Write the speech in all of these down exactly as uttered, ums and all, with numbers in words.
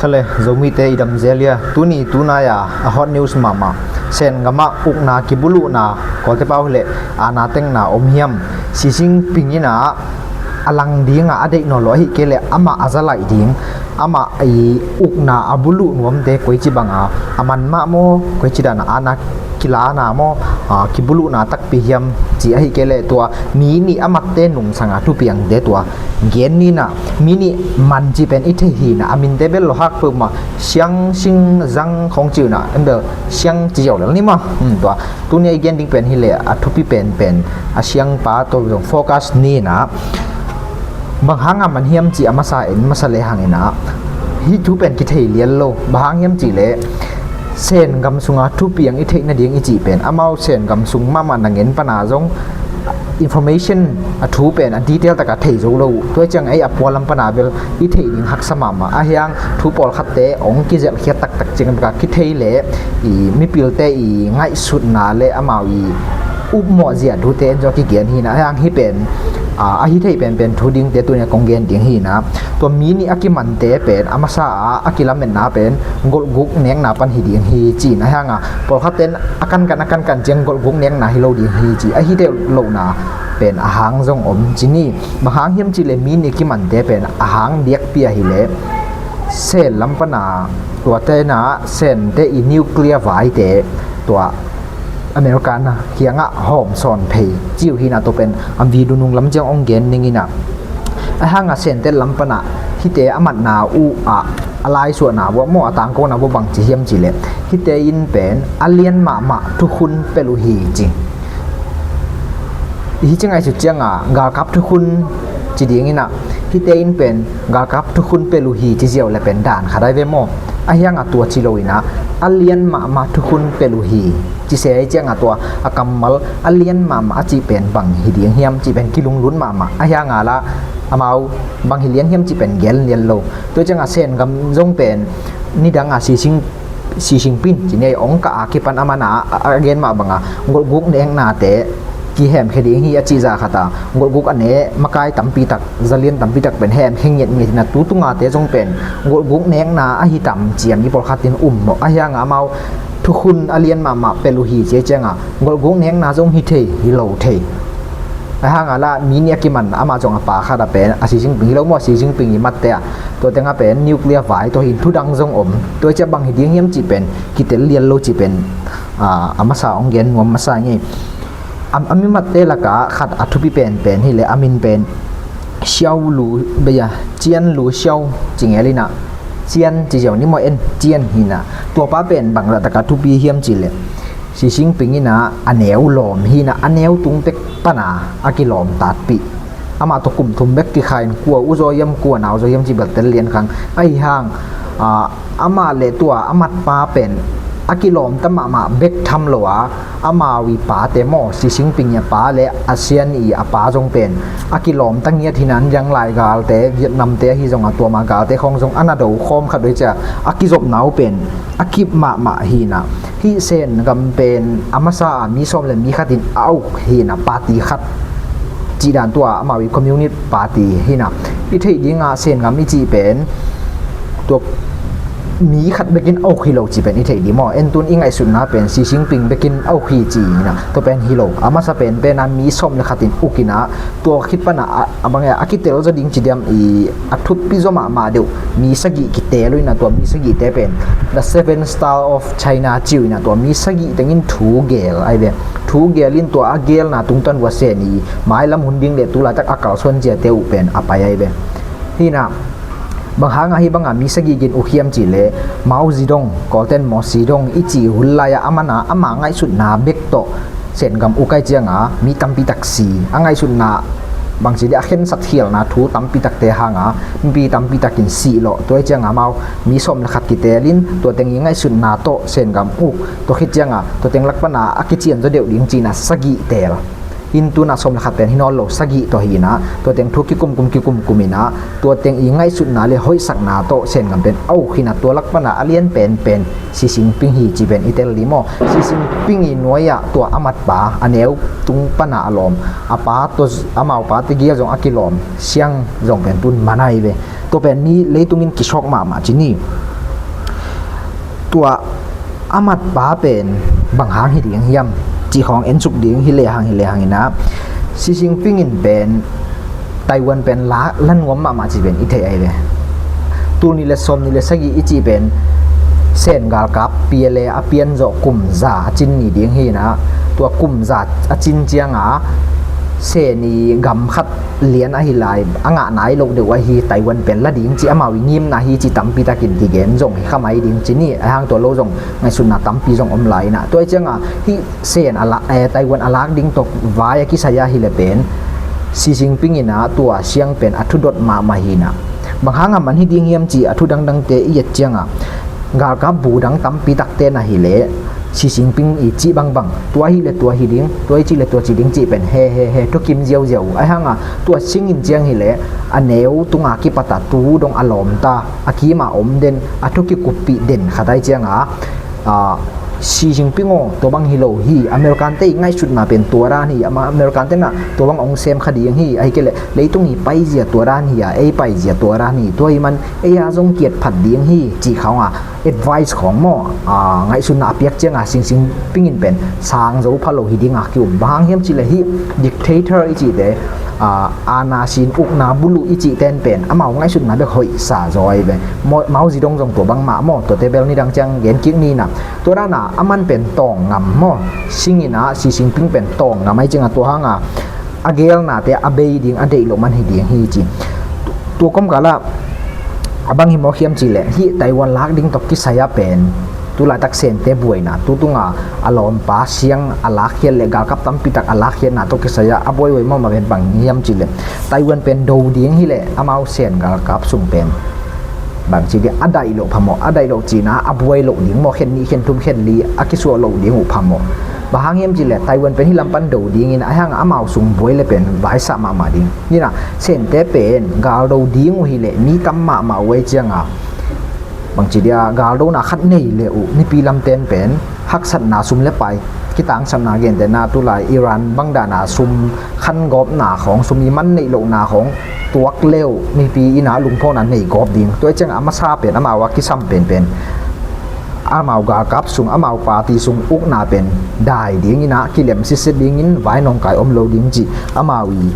Khale, Zomite i dam zel hia? Tuni tunai-a a hot news mahmah, Sen gamah ukna kibuluhna, Kawlte pau hileh aana tengna om hiam? Xi Jinping in ah a lang dingah a deih nawn lo, ahih kei leh amah a za laih ding, amah i ukna a buluh nuamte koici banga a man mah maw, koici dana aana kilana maw, a, kibuluhna takpi hiam, ci ahih kei leh tua mi nih a matte nungsanga thupiangte tua gen ni in ah, mi nih man cih pen i thei hi in ah, a minte bel lawhhak peuhmah, Siang, Sing, Zang khawng ci uh in ah, en bel Siang ci ziau lel ni maw. Hmm, tua tuni-a i gen ding pen hileh a thupi penpen, a siangpa tawh zong focus ni in ah, bang hanga man hiam cih a masa en masa lehang in ah, hih thu pen kithei lian lo. Bang hang hiam cih leh Sen gam sunga thupiang i theih nading i cih pen, amau Sen gam sung mahmah na ngen pana zong information, a thu pen a detail taka thei zo lo uh. Tua ciang ei a pualam pana bel i theih ding haksa mahmah. Ahi hang thu pawlkhatte hong kizelhkhiat taktak ciang beka kithei leh i mipilte i ngaihsutna le amau i upmawh zia thute en zong a kigen hi in ah, ahi hang hih pen, a, a hi thei penpen thu dingte tuni-a kong gen ding hi in ah, tua mi nih a kimante pen a masa-a a kilametna pen golhguk nekna pan hi ding hi ci in ah, ahi hanga pawlkhatte in a kankan a kankan ciang golhguk nekna hi lo ding hi ci, a hi thei lohna pen a hang zong om ci ni. Bang hang hiam cih leh mi nih kimante pen a hang diakpi ahih leh Sen lam pana tuate in ah Sente i nuclear vaite tua America na kiangah hawm sawn phei ci uh hi in ah, tua pen a video nung lam ciang hong gen ning in ah, ahi hanga Sente lam pana hihte a matna uh ah a laisuahna uh ah maw, a tangkona uh ah bangci hiam cih leh hihte in pen a lian mahmah thukhun pelh uh hi ci. Hih ci ngaihsut cianga galkap thukhun ci ding in ah, hihte in pen galkap thukhun pelh uh hi ci ziau le pen dan khat ai ve maw. Ahi hanga tua ci lo in ah, a lian mahmah thukhun pelh uh hi ci se ahih cianga tua a kammal a lian mahmah a cih pen bang hi ding hiam cih pen kilunglut mahmah. Ahi hanga la amau bang hi lian hiam cih pen gen lian lo. Tua cianga Sen gam zong pen nidanga Xi Jin Xi Jinping ci ni, hong kah a kipan a mana a, a gen mah banga golhguk neknate kihemkhia ding hi a cih zah khat a, golhguk a ne makai tampi tak, zalian tampi tak pen hemkhia ngiatngiat hi in ah, tu tungate zong pen golhguk nekna ahi tam ci-a mi pawlkhat in um maw. Ahi hanga amau thukhun a lian mahmah pelh uh hi ci cianga golhguk nekna zong hi thei hi lo thei. Ahi hanga la mi nih a kiman amah zong a pa khat a pen a Xi Jinping hi lo maw, Xi Jinping i matte ah tua tengah pen nuclear vai tawh hi in, thu dang zong om. Tua ciah bang hi ding hiam cih pen kitel lian lo cih pen, a, a masa hong gen nuam masa ing ei. A, a mi matte lakah khat a thupi penpen hileh a min pen Xiao Lu, bia, Cian Lu Xiao ci ngel in ah, Cian ci ziau ni maw, en Cian hi in ah. Tua pa pen bangzah taka thupi hiam cih leh Xi Jinping in ah a neu lawm hi in ah, a neu tung pek pana a kilawm tatpih. Amah tawh kum thum bek kikha in kua u zaw hiam, kua nau zaw hiam cih bel tel lian kang. Ahi hang, a, amah le tua a matpa pen a kilawmta mahmah bek tham lo a, amau i pate maw, Xi Jinping i a pa le ASEAN i a pa zong pen a kilawmta ngiat hi in ah, an Yang Lai galte, Vietnamte ahi zong a, tua ma galte khawng zong a na do khawm khat uh hi ciah a kizopna uh pen a kip mahmah hi in ah, hih Sen gam pen a masa a mi sawm le mi khat in a uk hi in ah, party khat cih dan tua amau i Communist Party hi in ah, i theih dingah Sen gam i cih pen tua mi khat bekin a uk hi lo cih pen i theih ding maw. En tun i ngaihsutna pen Xi Jinping bekin a uk hi ci hi in ah, tua pen hi lo. A masa penpen a mi sawm le khat in uk in ah, tua khit pana a, a bang e, a kitel zaw ding ci diam, i a thupi zaw mahmah deuh mi sagih kitel uh in ah, tua mi sagihte pen The Seven Star of China ci uh in ah, tua mi sagih tengin thu gel ai ve. Thu gel in tua a gelna tungtawn uh a Sen i mailam hun ding le tu laitak a kalsuan ciate uh pen a pai ai ve. Hi in ah, bang hanga hih banga mi sagih gin uk hiam cih leh Mao Zedong, Kawlten Mao Zedong i cih hun lai-a a mana ama ngaihsutna bek tawh Sen gam uk ai cianga mi tampi tak si, a ngaihsutna bangci dih, a khensat khialna thu tampi takte hanga mipi tampi takin sih lawh. Tua ai cianga amau mi sawm le khat kitel in tua teng i ngaihsutna tawh Sen gam uk. Tua khit cianga tua teng lak pana a kician zaw deuh ding ci in ah sagih tel in, tun ah sawm le khat pen hi nawn lo, sagih tawh hi in ah, tua teng thu kikumkum kikumkum in ah, tua teng i ngaihsutna le hoihsakna tawh Sen gam pen a uk hi in ah, tua lak pana a lian penpen Xi Jinping hi cih pen i tel ding maw. Xi Jinping i nuai-ah tua a matpa, a neu tung pana a lawm, a pa tawh, amau pate gel zong a kilawm Xiang zong pen tun man ai ve. Tua pen mi leitungin kisawk mahmah ci ni. Tua a matpa pen bang hang hi ding hiam cih khawng ensuk ding hi lehang hi lehang inah, Xi Jinping in pen Taiwan pen la, la nuam mahmah cih pen i theih ahi ve. Tul nih le sawm nih le sagih i cih pen Sen galkap P L A a pian zawh kum za a cin ni ding hi inah, tua kum za a cin cianga Sen i gam khat lian ahi lai, a ngah nai loh deuh ahi Taiwan pen la ding ci amau i ngimna hi ci tampi takin kigen zong hi kha mai ding ci ni. Ahi hang tua lo zong ngaihsutna tampi zong om lai inah, tua hi cianga hih Sen a la, eh, Taiwan a lak ding tawh vai a kisai ahi le pen Xi Jinping inah tua siang pen a thudot mahmah hi inah, bang hanga man hi ding hiam ci a thu dangdangte i et cianga galkap bu dang tampi takte na hi le Xi Jinping i cih bangbang tua hi le tua hi ding, tua i cih le tua ci ding cih pen he he he thukim ziauziau uh. Ahi hanga tua singin ciang hi le a neu tunga kipata tu dong a lawmta a kima om den a thu kikuppih den khat ahi cianga, ah, Xi Jinping aw, tua bang hi lo hi, American te i ngaihsutna pen tua dan hi, ama American te na tua bang ong sem kha ding hi, ahi kei le leitung i paizia tua dan hi a, ei paizia tua dan hi, tua hi man ei a zong kiat phat ding hi cih khawng a advice khawng maw, ah, ngaihsutna a piak cianga Xi Jinping in pen sang zo pha lo hi ding a ki-um. Bang hang hiam cih le hih dictator i cihte, ah, aana sin ukna buluh i cihten pen amau ngaihsutna bek hoihsa zaw ahi ve. Mao, Mao Zedong zong tua bangmah maw, tuate bel nidang ciang gen kik ni inah, tua dana a man pen tawng ngam maw, sing inah Xi Jinping pen tawng ngam ahi cianga tua hanga a gelnate a bei ding a deih loh man hi ding hi ci. Tua kawmkalah a bang hi mawk hiam cih le hih Taiwan lak ding tawh kisai a pen tulaitak Sente buaina, tu tunga a lawmpa siang a lakkhiat le galkap tampi tak a lakkhiatna tawh kisai a a buaihuai mahmah pen bang hiam cih le Taiwan pen do ding hi le amau Sen galkap sung pen bang ci ding, a daih loh phamawh, a daih loh cina a buai loh ding maw, khen nih khen thum khen li a kisuah loh ding uh phamawh. Bang hang hiam cih le Taiwan pen hih lam pan do dingin ahi hanga amau sung buai le pen vaisah mahmah ding. Hi inah Sente pen gal do ding uh hi le mi tam mahmah uh ahi cianga bang ci dia galdona khat nei le uh mipi lamten pen haksatna sum le pai kitangsapna gentehna tulai Iran bang dana sum khan gawpna khawng, sum i man neih lohna khawng tuak le uh mipi inah lungphawkna nei gawp ding. Tua hi cianga a masa pen amau a kisam penpen amau galkap sung, amau party sung ukna pen dai ding inah kilem sitset dingin vai nawngkai om lo ding cih amau i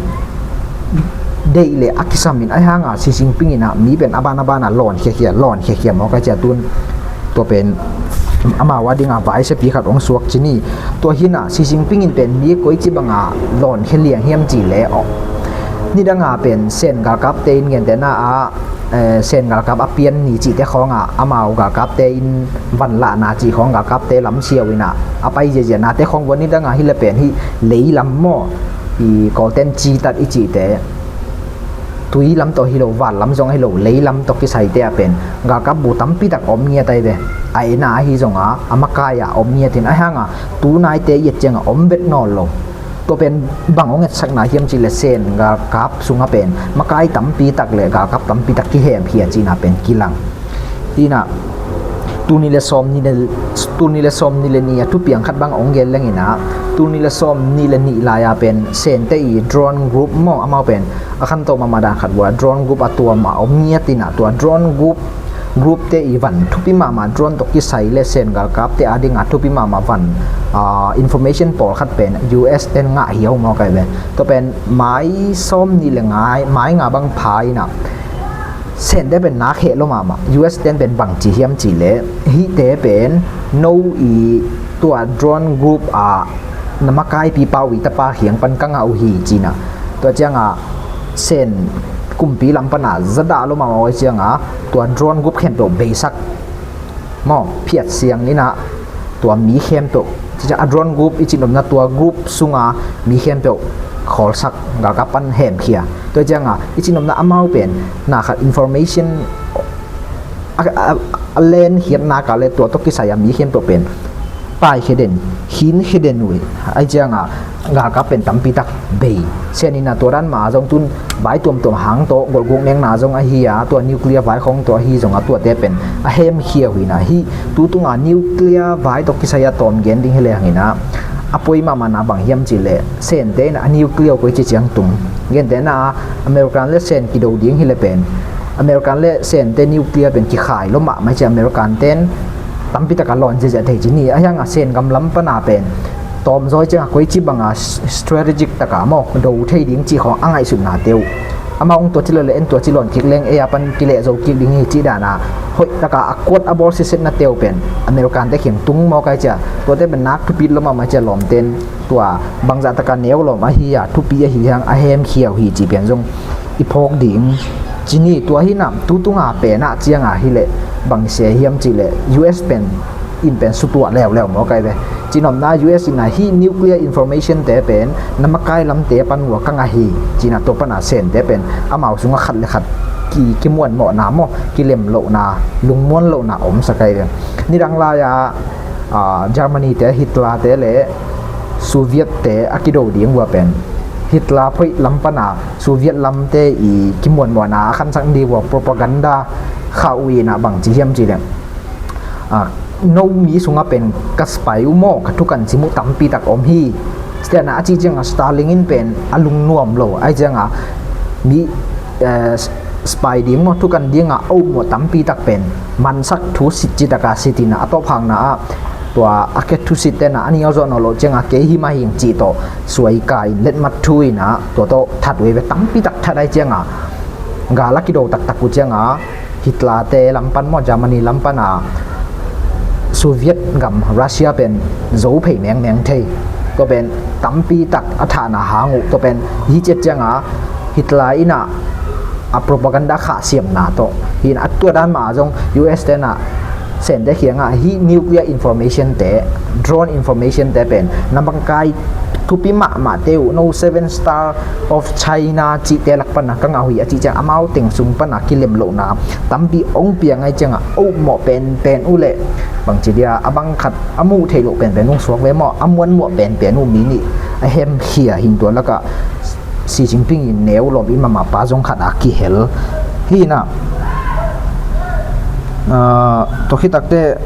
deih le a kisamin ahi hanga Xi Jinping inah mi pen a ban a bana lawn khiakhia, lawn khiakhia mawk ahi cia tun tua pen amau a dinga vaisiapi khat hong suak ci ni. Tua hi inah Xi Jinping in pen mi koici banga lawn khia liang hiam cih le aw, nidanga pen Sen galkapte in gentehna ah, eh, Sen galkap a pian ni cihte khawnga amau galkapte in vanlahna cih khawng galkapte lam siau inah a pai ziazianate khawng vua nidanga hi le pen hih lei lam maw, i Kawlten citat i cihte tui lam tawh hi lo, van lam zong hi lo, lei lam tawh kisaite ah pen galkap bu tampi tak om ngiat ahi ve. A ena ahi zonga a makai ah om ngiatin ahi hanga tunaite i et cianga om vet nawn lo. Tua pen bang hong etsakna hiam cih le Sen galkap sunga pen makai tampi tak le galkap tampi tak kihemkhia cihna pen kilang. Hi inah tul nih le sawm nih le, tul nih le sawm nih le nih a thupiang khat bang hong gen leng inah tul nih le sawm nih le nih lai-a pen Sente i drone group maw, amau pen a khanto mahmah dan khat vua drone group a tuam a om ngiat inah tua drone group, group te i van thupi mahmah, drone tawh kisai le Sen galkapte a dinga thupi mahmah van, ah, information pawlkhat pen U S ten ngah hi a um aw kai ve. Tua pen mai sawm nih le ngai, mai nga bang pha inah Sente pen nak heh lo mahmah. U S ten pen bang ci hiam cih le hihte pen no i tua drone group a na makaipi pa uh i tapa khiang pan ka ngah uh hi cinah. Tua cianga Sen kumpi lam pana zadah lo mahmah uh cianga tua drone group khempeuh beisak maw, phiat siang inah tua mi khempeuh, cica a drone group i cihnopna tua group sunga mi khempeuh khawlsak, galkap pan hemkhia. Tua cianga i cihnopna amau pen na khat information a, a, a len khiatna ka le tua tawh kisai a mi khempeuh pen paikhia den, khinkhia den uh hi. Ahi cianga galkap pen tampi tak bei. Sen inah tua dan mah a zong tun vai tuamtuam hang tawh golhguk nekna zong ahi a, tua nuclear vai khawng tawh ahi zonga tuate pen a hemkhia uh inah hih tu tunga nuclear vai tawh kisai a tawm gen ding hi le hang inah a poi mahmahna bang hiam cih le Sente inah a nuclear uh koi ci ciang tung. Gentehna a American le Sen kido ding hi le pen American le Sente nuclear pen kikhai lo mahmah hi ci, American ten tampi taka lawn ziahziah thei ci ni. A hianga Sen gam lam pana pen tawmzawi cianga koici banga strategic taka maw do thei ding ci khawng a ngaihsutnate uh. Amah hong tua ci lo le en tua ci lawn kik leng ei a pan kileh zo kik ding hi ci dana hoih taka a kuat a bawl sisetnate uh pen American te khiang tung mawk ai cia. Tuate pen nak thupi lo mahmah cia lawmten tua bangzah taka neu lawm ahi a thupi ahi hiang a hemkhia uh hi ci pen zong i phawk ding ci ni. Tua hinah tutunga penah cianga hileh bangsia hiam cihleh U S pen in pen sutuah leuleu mawk ai ve. Cinopna U S inah hih nuclear information te pen na makai lamte pan ua ka ngah hi cinah tua pana Sente pen amau sungah khat le khat ki, kimuanmawhna maw, kilemlohna, lungmuan lohna omsak ai ve. Nidang lai-a Germany te, Hitler te le Soviet te a kido ding ua pen Hitler phoih lam pana Soviet lamte i kimuanmuanna a khansak ding ua propaganda khah uh inah bangci hiam cihleh no mi sungah pen ka spy uh maw, ka thukan cim uh tampi tak om hi. Stiana a cih cianga Stalin in pen a lungnuam lo ai cianga mi spy ding maw, thukan dinga a upmawh tampi tak pen mansak thusit citaka sitina a tawphakna ah tua a khe thusit tena a nial zawh naw loh cianga kei hi mah hing cih tawh suaika in letmat thu inah tua tawh that uh ei ve. Tampi tak that ai cianga gal a kido taktak uh cianga Hitler te lampan maw, Germany lampana Soviet gam Russia pen zo phei mengmeng thei. Tua pen tampi tak a thahna hang uh tua pen hi ciat cianga Hitler inah a propaganda khah siamna tawh hinah a tua dan mah zong U S tenah Sente khiangah hih nuclear information te, drone information te pen na bangkai thupi mahmah te uh no seven star of China cihte lak pana ka ngah uh hi a cih ciang amau teng sung pana kilemlohna tampi ong piang ai cianga a upmawh penpen uh leh bangci dia a bangkhat a muh theih loh penpen ung suak ve maw, a muanmuah penpen uh mi nih a hemkhia hing tua lakah Xi Jinping in neu lawm i mahmah pa zong khat a kihel hinah tua khitakte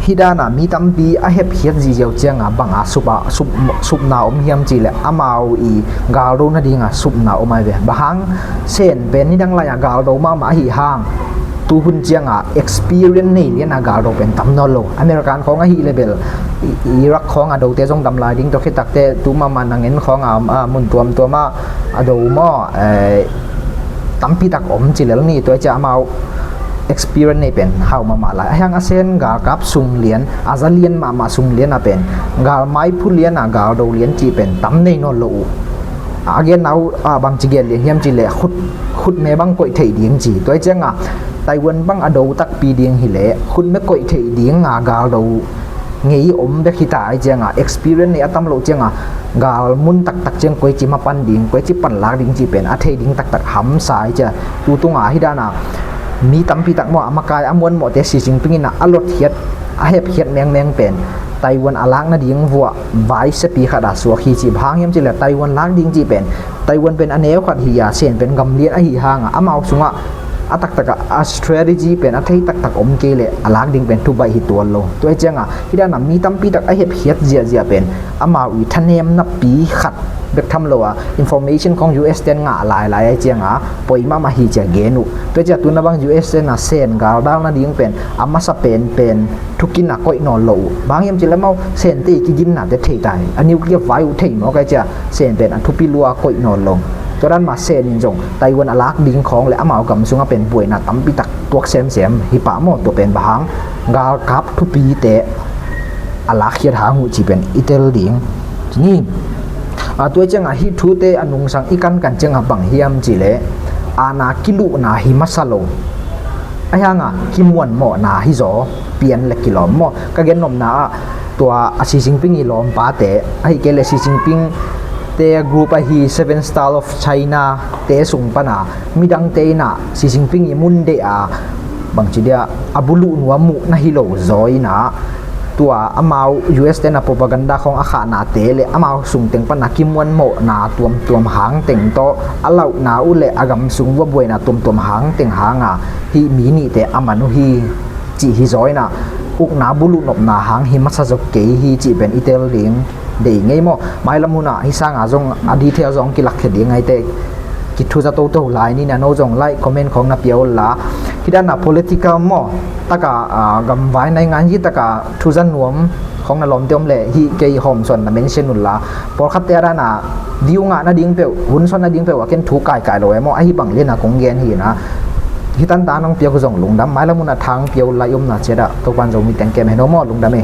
hih dana mi tampi a hepkhiat ziziau cianga banga supa, sup, supna om hiam cihleh amau i galdo nadinga supna om ai ve. Bang hang Sen pen nidang lai-a galdo mahmah ahi hang tuhun cianga experience nei liana galdo pen tam nawn lo. American khawng ahi lebel Iraq khawng a dote zong dam lai ding tua khitakte tu mahmah nangen khawng a mun tuamtuama a do maw tampi tak om ci lel ni. Tua cia amau experience nei pen hau mahmah lai. A hiang a Sen galkap sung lian, a za lian mahmah sung lian a pen galmai phu lian a galdo lian cih pen tam nei nawn lo uh. A genna uh a bangci gen lian hiam cihleh khut, khutme bang koih theih ding ci. Tua cianga Taiwan bang a do takpi ding hileh khutme koih theih ding a galdo ngei om bek hita ai cianga experience nei a tam loh cianga gal mun taktak ciang koici mapan ding, koici panlak ding cih pen a thei ding taktak hamsa ai cia. Tutunga hih dana mi tampi tak maw a makai a muanmawhte Xi Jinping inah a lotkhiat a hepkhiat mengmeng pen Taiwan a lak nading vuah vai siapi khat a suak hi ci. Bang hang hiam cihleh Taiwan lak ding cih pen Taiwan pen a neu khat hi a Sen pen gamlian ahi hanga amau sungah a taktakah a strategy pen a thei taktak om kei leh a lak ding pen thubaih hi tuan lo. Tua hi cianga hih dana mi tampi tak a hepkhiat ziahziah pen amau i thanem napi khat bek tham lo a information khawng U S ten ngah lailai ai cianga poi mahmah hi cia gen uh. Tua cia tuna bang U S tena Sen galdal nading pen a masa penpen thukin a koih nawn lo uh. Bang hiam cihleh amau Sente i kiginnate thei tai a nuclear vai uh thei mawk ai cia Sen pen a thupi lua koih nawn lo. Tua dan mah Sen in zong Taiwan a lak ding khawng le amau gam sungah pen buaina tampi tak tuak semsem hi pah maw. Tua pen bang hang galkap thupite a lakkhiat hang uh cih pen i tel ding ni. A tua ciangah hih thute a nungsang i kankan ciangah bang hiam cihleh aana kiluhna hi masa lo. A hiangah kimuanmawhna hi zaw pian le kilawm maw. Ka gennopna ah tua a Xi Jinping i lawmpate ahi kei le Xi Jinping te group ahi Seven Star of China te sung pana midangte inah Xi Jinping i mun deih a bangci dia a buluh nuam uh na hi lo zaw inah tua amau U S tena propaganda khawng a khahnate le amau sungteng pana kimuanmawhna tuamtuam hangteng tawh a lauhna uh le a gam sung vuabuaina tuamtuam hangteng hanga hih mi nihte a man uh hi cih hi zaw inah ukna buluh nopna hang hi masa zok kei hi cih pen i tel ding dei ngei maw. Mailam hunah hi sanga zong a detail zong kilakkhia ding ngaite kithuza toto lai ni na, no zong like, comment khawng na pia un la. Hih dan a political maw, taka, ah, gamvai naingan hi taka thuza nuam khawng na lawmte om leh hih kei hawm suan na mention un la. Pawlkhatte a dan a view ngah nading peuh, hun suan nading peuh a ken thu kaikai lo e maw, ahi bang lian a kong gen hi na. Hih tanta nong piak uh zong lungdam, mailam hun a thang pia un la, i omna ciat ah Topa'n Zomi teng kem hen aw maw, lungdam e.